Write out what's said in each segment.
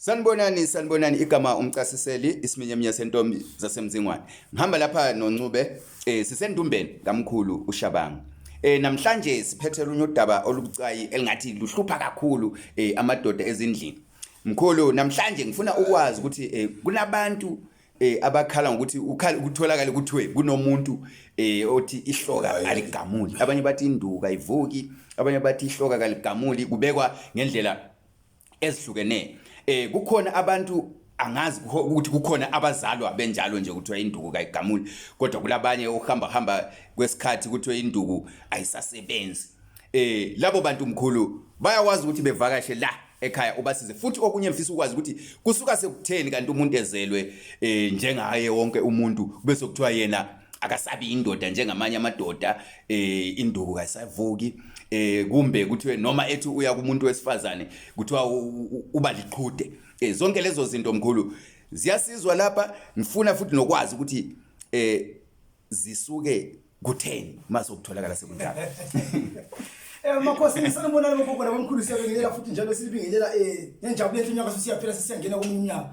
Sanibonani, sanibonani. Igama umcasiseli isiminyaminya sentombi zasemzingwane. Ngihamba lapha noNcube sisendumbeni kamkhulu uShabangu. Namhlanje siphethe olunye udaba olubucayi elingathi luhlupha kakhulu amadoda ezindlini. Mkhulu, namhlanje ngifuna ukwazi ukuthi kunabantu abakhala ngokuthi ukhala kutholakala kuthiwe kunomuntu othi ihloka aligamuli. Abanye bathi induku ayivuki, abanye bathi ihloka kaligamuli, kubekwa ngendlela ezihlukeneyo. Kukhona abantu angazi ukuthi kukhona abazalwa benjalo nje kuthiwa induku kayigamuli, kodwa kulabanye uhamba hamba kwesikhathi kuthiwa induku ayisasebenzi. Labo bantu mkhulu bayakwazi ukuthi bevakashe la ekhaya ubasize. Futhi okunye ngifisa ukwazi ukuthi kusuka sekutheni kanti umuntu ezelwe njengaye wonke umuntu bese kuthiwa yena akasabi indoda njengamanye amadoda, induku kayisavuki, kumbe kuthiwe noma ethi uya kumuntu wesifazane kuthiwa uba liqhude. Zonke lezo zinto mkhulu ziyasizwa lapha. Ngifuna futhi nokwazi ukuthi zisuke kutheni mase ukutholakala sekunjalo. Makhosi, sanibonani bogogo nabomkhulu, siyabingelela futhi njalo silibingelela ngenjabulo enhle. Unyaka sesiyaphela, sesiyangena komunye unyaka.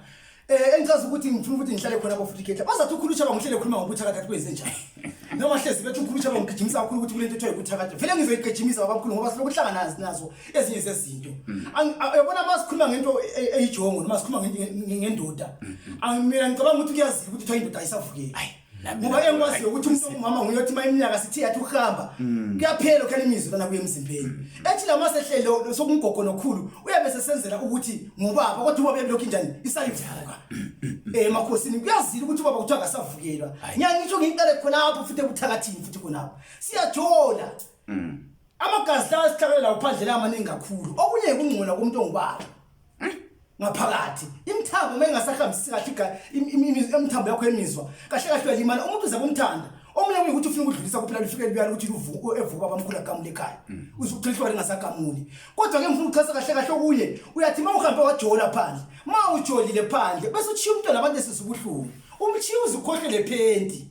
Engichaza ukuthi ngifuna ukuthi ngihlale khona bo futhi khetha bazathi ukhulu uTshaba ngihlele khuluma ngobuthakathi kwenze njani, noma hlezi bethi ukhulu uTshaba ngigijimisa kakhulu ukuthi kulento ethiwa yibuthakathi. Vele ngizoyigijimisa babamkhulu ngoba silokhu hlangana nazo ezinye zezinto. Uyabona, uma sikhuluma ngento eyijongo noma sikhuluma ngendoda, mina ngicabanga ukuthi kuyazila ukuthi kuthiwa indoda ayisavukeli, ngoba engikwaziyo ukuthi umuntu ongumama nguye othi uma iminyaka sithi yathi ukuhamba kuyaphela ukhela imizwa lana kuye emzimbeni, ethi la masehlelo sokumgogo nokhulu uyabe sesenzela ukuthi ngubaba, kodwa ubaba uyabelokhu injani isalivuka emakhosini. Kuyazila ukuthi ubaba kuthiwa akasavukelwa. Ngiyangitsho ngiqale khonapho futhi ebuthakathini, futhi khonapho siyajola amagazi lawa esihlakele lawo phandle la amaningi kakhulu. Okunye kungcola komuntu ongubaba ngaphakathi, imithambo uma ingasahambisi kahle imithambo yakho emizwa, kahle kahle uyalimala. Umuntu uzabe umthanda omunye kuye ukuthi ufuna ukudlulisa kuphela, lufike lubuyala ukuthi luvuke evuka bamkhulu agamule ekhaya, uze uthole ihloka lingasagamuli. Kodwa-ke ngifuna ukuchasa kahle kahle okunye, uyathi uma uhambe wajola phandle, ma ujolile phandle bese utshiya umntwana abantu esisubuhlungu, umtshiya uze ukhohlwe le phenti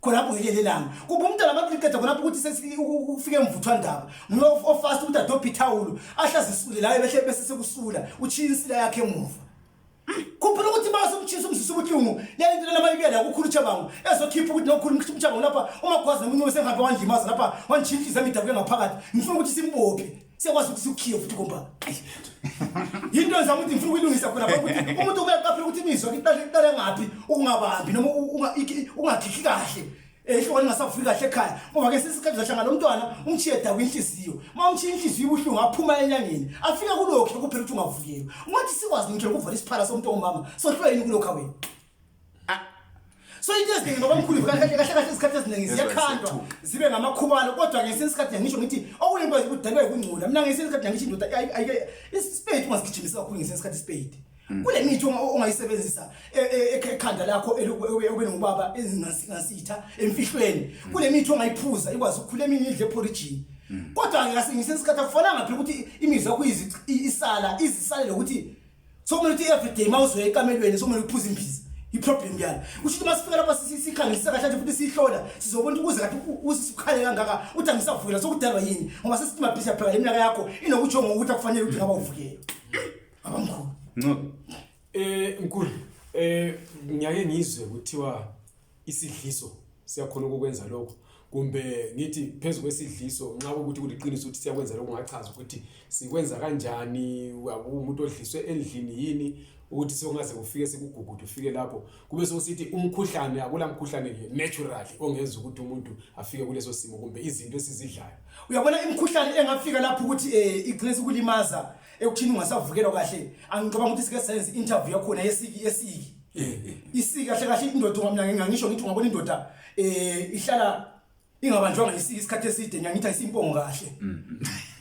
khonapho ngelinye ilanga, kuba umntwana abantu liqeda khonapho ukuthi ufike emvuthwandaba, nguye ofast ukuthi adobhe ithawulo ahle azisule layo behle bese sekusula, utshiya insila yakhe emuva. Khuphula ukuthi uma usumtshisa umzisa ubuhlungu leli nto lana mayibuya la kukhulu uChabangu ezokhipha ukuthi nokhulu uChabangu lapha umagwazi nomunye wesengihambe wangimaza lapha wangishiya inhliziyo yami idabuke ngaphakathi. Ngifuna ukuthi simbophe, siyakwazi ukuthi sikukhiye futhi komba yinto engizama ukuthi ngifuna ukuyilungisa khona lapha, ukuthi umuntu kumele aqaphele ukuthi imizwa iqale ngaphi ukungabambi noma ungakhihli kahle, ihloko lingasafiki kahle ekhaya, ngoba ke sesikhathi zahlangana umntwana umchiye daku inhliziyo, uma umchiye inhliziyo ibuhlungu aphuma enyangeni afika kulokhu kuphela ukuthi ungavukelwa. Ungathi sikwazi ngitsho ukuvala isiphala somuntu ongumama sohlwe yini kulokhu awena. So into eziningi babamkhulu kahle kahle kahle izikhathi eziningi ziyakhandwa zibe ngamakhubalo, kodwa ngesinye isikhathi ngisho ngithi okuyinto kudalwa yikungcola. Mina ngesinye isikhathi ngisho indoda ayike isipedi ungasigijimisa kakhulu ngesinye isikhathi isipedi. Kule mithi ongayisebenzisa ekhanda lakho ube ngubaba ezingasitha emfihlweni, kule mithi ongayiphuza ikwazi ukukhula, eminye idle eporijini, kodwa ngesinye isikhathi akufananga phela ukuthi imizwa yakho isala izisalele ukuthi sokumele ukuthi everyday uma uzoya ekamelweni sokumele uphuze imbiza. I-problem yana kusho ukuthi uma sifika lapha sikhangisa kahle nje futhi siyihlola, sizobona ukuthi ukuze kathi usikhale kangaka uthi angisavukela sokudalwa yini, ngoba sesithi mabhisi yaphela le minyaka yakho inokujonga ukuthi akufanele ukuthi ngaba uvukele abamkhulu. Ncube. Mkhulu, ngiyake ngizwe kuthiwa isidliso siyakhona ukukwenza lokho, kumbe ngithi phezu kwesidliso, nxa ukuthi kuliqiniso ukuthi siyakwenza lokho, ungachaza ukuthi sikwenza kanjani? Umuntu odliswe endlini yini ukuthi sekungaze kufike sikugugude ufike lapho kube sokusithi umkhuhlane? Akula mkhuhlane naturally ongenza ukuthi umuntu afike kuleso simo, kumbe izinto esizidlayo? Uyabona, imikhuhlane engafika lapho ukuthi igcine sikulimaza ekuthini ungasavukelwa kahle, angicabanga ukuthi sike senze interview yakhona yesiki esiki isiki. Kahle kahle indoda ungamna ngisho ngithi ungabona indoda ihlala ingabanjwanga isiki isikhathi eside, ngiyangithi ayisimpongo kahle.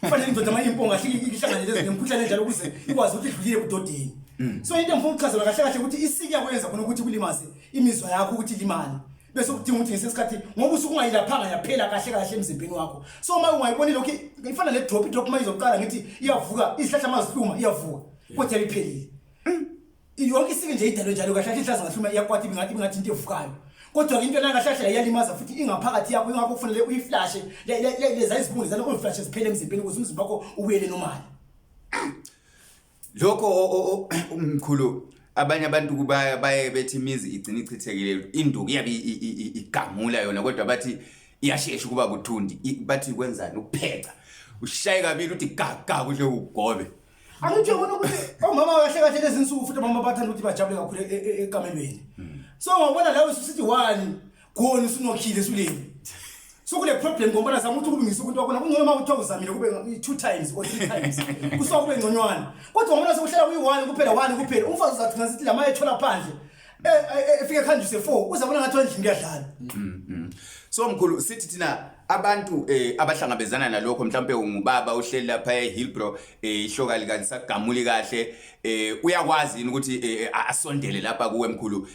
Kufanele indoda uma iyimpongo kahle ihlangane lezi nemikhuhlane enjalo ukuze ikwazi ukuthi idlulile ebudodeni. So into engifuna ukuchazela kahle kahle ukuthi isiki yakwenza khona ukuthi kulimaze imizwa yakho ukuthi ilimale, bese kudinga ukuthi ngesikhathi ngoba usuke ungayilaphanga yaphela kahle kahle emzimbeni wakho. So uma ungayiboni lokhu ifana ne drop, i-drop uma izoqala ngithi iyavuka, izihlahla mazihluma iyavuka, kodwa iphelile yonke isike nje idalwe njalo. Kahle kahle ihlaza ngahluma iyakwata, ibingathi into evukayo, kodwa-ke into lana kahle kahle iyalimaza futhi ingaphakathi yakho, ingakho kufanele uyiflashe leza izibungu lezana, uyiflashe ziphele emzimbeni ukuze umzimba wakho ubuyele normal. Lokho umkhulu abanye abantu kuba baye bethi imizi igcina ichithekile induku iyabe igamula yona kodwa bathi iyashesha ukuba buthundi bathi kwenzani ukupheca ushaye kabili uthi gaga kuhle ugobe. Angithi uyabona ukuthi omama kahle kahle lezi nsuku futhi omama bathanda ukuthi bajabule kakhulu ekamelweni. So ngabona la ususithi one khona usunokhile sulele. So kule problem ngoba zama ukuthi ukulungisa umuntu wakho kungcono uma kuthiwa uzamile kube two times or three times kusuka kube ngconywana. Kodwa ngoba sekuhlela kuyi one kuphela one kuphela umfazi uzathi sithi lama ethola phandle efike ekhanjise 4 uzabona ngathi endlini kuyadlala. So mkhulu sithi thina abantu abahlangabezana nalokho mhlawumbe ungubaba uhleli lapha eHillbrow ihloka likalisagamuli kahle uyakwazi yini ukuthi asondele lapha kuwe mkhulu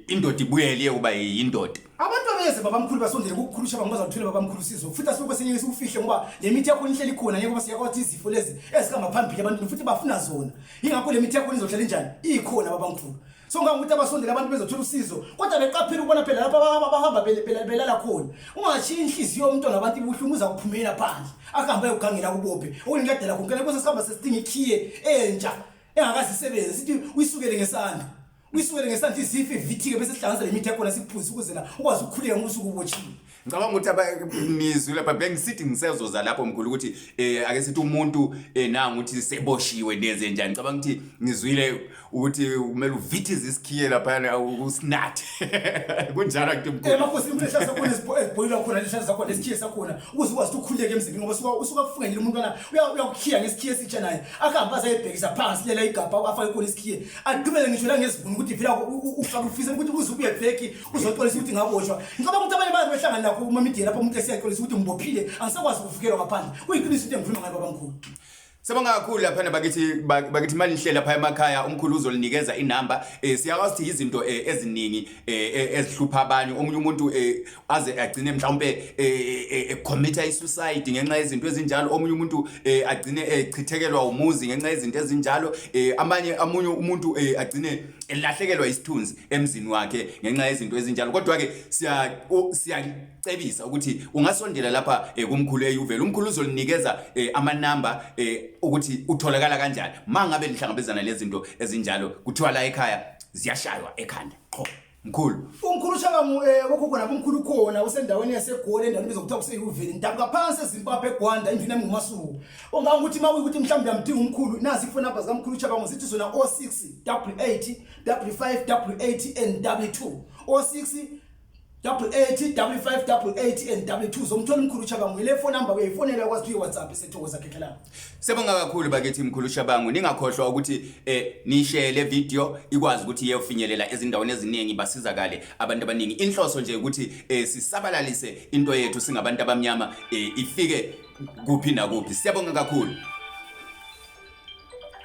indoda ibuyele iye kuba yindoda? Abantu abeze babamkhulu basondele kukukhulu Shabangu bazaluthola babamkhulu usizo futhi asukho senye sikufihle ngoba le mithi yakho ihleli khona ngeke siyakwathi izifo lezi ezihamba phambili ebantwini futhi bafuna zona ingakho le mithi yakho izohlala njani ikhona babamkhulu. So ngangokuthi abasondele abantu bezothola usizo kodwa beqaphela ukubona phela lapha abahamba belala khona ungashiyi inhliziyo yomntwana abantu ibuhlungu uza kuphumela phandle akuhambe ayogangela kubophe okuyinkadela khona kena kuse sihamba sesidinga ikhiye entsha engakazisebenzi sithi uyisukele ngesandla uyisukele ngesandla izife ivithike bese sihlanganisa le mithi yakhona sikuphuzise ukuze la ukwazi ukukhuleka ngoba usuke ubotshiwe. Ngicabanga ukuthi nizwi lapha bengisithi ngisezoza lapho mkhulu ukuthi ake sithi umuntu nangu ukuthi seboshiwe nenze njani. Ngicabanga ukuthi ngizwile ukuthi kumele uvithize isikhiye lapha usinathe. Kunjalo akuthi mkhulu. Makhosi imphehla sakhona ezibhoyilwa khona lehlala zakhona lesikhiye sakhona ukuze ukwazi ukukhuleka emzimbeni ngoba usuka kufungele umuntu lana uyakukhiya ngesikhiye esitsha naye akuhambe azayibhekisa phansi lela igabha afake khona isikhiye adubele ngisho la ngezibuni ukuthi phela ufaka ufisa ukuthi uze ubuye back uzoxolisa ukuthi ngaboshwa. Ngicabanga ukuthi abanye bayabe behlangana nakho kuma media lapho umuntu esiyaxolisa ukuthi ngibophile angisakwazi ukuvukelwa ngaphandle. Kuyiqiniso into engikhuluma ngayo babamkhulu. Sibonga kakhulu lapha bakithi malihle lapha emakhaya umkhulu uzolinikeza inamba. Siyakwazi ukuthi izinto eziningi ezihlupha abanye omunye umuntu aze agcine mhlawumbe ecommit i-suicide ngenxa yezinto ezinjalo, omunye umuntu agcine echithekelwa umuzi ngenxa yezinto ezinjalo, amanye amunye umuntu agcine elahlekelwa isithunzi emzini wakhe ngenxa yezinto ezinjalo. Kodwa ke siyacebisa ukuthi ungasondela lapha kumkhulu eYuvela, umkhulu uzolinikeza amanamba ukuthi utholakala kanjani mangabe lihlangabezana lezinto ezinjalo. Kuthiwa la ekhaya ziyashaywa ekhanda qho. Mkhulu umkhulu Shabangu wokhokho nabo umkhulu khona usendaweni yaseGoli endaweni ebizwa kuthiwa kuseYuveli ngidabuka phansi eZimbabwe eGwanda indlu nami nguMasuku. Ongangokuthi uma kuyikuthi mhlawumbe uyamdinga umkhulu nazi ifoni number zikamkhulu Shabangu zithi zona 06 88 55 88 and 22 06 88 55 88 and 22 zomthola umkhulu Shabangu. Ile phone number uyayifonela ukwazi ukuthi WhatsApp sethokoza khekhe. Sibonga kakhulu bakithi mkhulu Shabangu, ningakhohlwa ukuthi nishare le video ikwazi ukuthi iyofinyelela ezindaweni eziningi basizakale abantu abaningi. Inhloso nje ukuthi sisabalalise into yethu singabantu abamnyama ifike kuphi nakuphi. Siyabonga kakhulu.